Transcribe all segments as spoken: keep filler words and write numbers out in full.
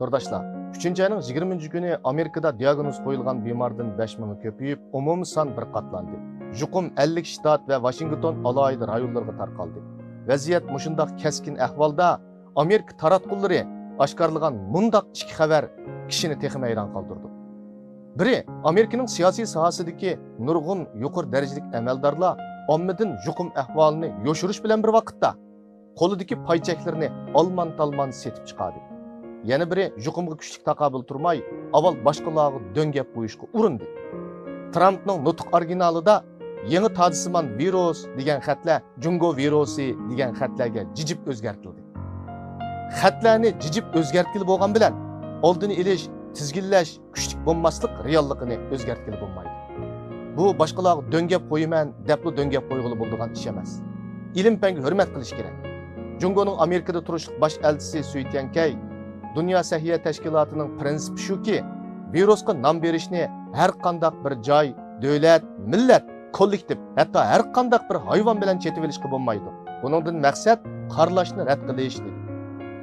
تورداشلار، ئۈچىنچى ئاينىڭ يىگىرمىنچى كۈنى ئامېرىكىدا دىياگنوز قويۇلغان بىماردىن بەش مىڭغا كۆپىيىپ، ئومۇمىي سان بىر قاتلاندى. يۇقۇم ئەللىك شتات ۋە ۋاشىنگتون ئالاھىدە رايونلىرىغا تارقالدى. ۋەزىيەت مۇشۇنداق كەسكىن ئەھۋالدا، ئامېرىكا تاراتقۇلىرى ئاشكارىلىغان مۇنداق ئىككى خەۋەر كىشىنى تېخىمۇ ھەيران قالدۇرىدۇ. بىرى، ئامېرىكىنىڭ سىياسىي ساھەسىدىكى نۇرغۇن يۇقىرى دەرىجىلىك ئەمەلدارلار ئاممىدىن يۇقۇم ئەھۋالىنى يوشۇرۇش بىلەن بىر ۋاقىتتا، قولىدىكى پاي چەكلىرىنى ئالمان-تالمان سېتىپ چىقاردى. يەنە بىرى، يۇقۇمغا كۈچلۈك تاقابىل تۇرماي، ئاۋۋال باشقىلارغا دۆڭگەپ قويۇشقا ئۇرۇندى. ترامپنىڭ نۇتۇق ئورىگىنالىدا يېڭى تاجسىمان ۋىرۇس دېگەن خەتلەر جۇڭگو ۋىرۇسى دېگەن خەتلەرگە جىجىپ ئۆزگەرتىلدى. خەتلەرنى جىجىپ ئۆزگەرتكىلى بولغان بىلەن، ئالدىنى ئېلىش، تىزگىنلەش كۈچلۈك بولماسلىق رېئاللىقىنى ئۆزگەرتكىلى بولمايدۇ. بۇ باشقىلارغا دۆڭگەپ قويىمەن دەپلا دۆڭگەپ قويغىلى بولىدىغان ئىش ئەمەس. ئىلىم-پەنگە ھۆرمەت قىلىش كېرەك. جۇڭگونىڭ ئامېرىكىدا تۇرۇشلۇق باش ئەلچىسى سۈي تيەنكەي دۇنيا سەھىيە تەشكىلاتىنىڭ پىرىنسىپى شۇكى، ۋىرۇسقا نام بېرىشنى ھەر قانداق بىر جاي، دۆلەت، مىللەت، كوللېكتىپ، ھەتتا ھەر قانداق بىر ھايۋان بىلەن چېتىۋېلىشقا بولمايدۇ. بۇنىڭدىن مەقسەت قارىلاشنى رەت قىلىش، دېدى.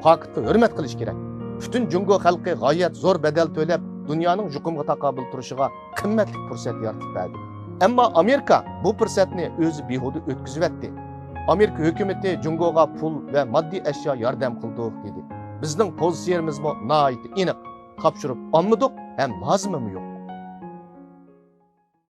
پاكىتقا ھۆرمەت قىلىش كېرەك. پۈتۈن جۇڭگو خەلقى غايەت زور بەدەل تۆلەپ، دۇنيانىڭ يۇقۇمغا تاقابىل تۇرۇشىغا قىممەتلىك پۇرسەت يارىتىپ بەردى. ئەمما ئامېرىكا بۇ پۇرسەتنى ئۆزى بىھۇدە ئۆتكۈزۈۋەتتى. ئامېرىكا ھۆكۈمىتى جۇڭگوغا پۇل ۋە ماددىي ئەشيا ياردەم قىلدۇق، دېدى. بىزنىڭ پوزىتسىيەمىزمۇ ناھايىتى ئېنىق. تاپشۇرۇپ ئالمىدۇق ھەم لازىمىمۇ يوق.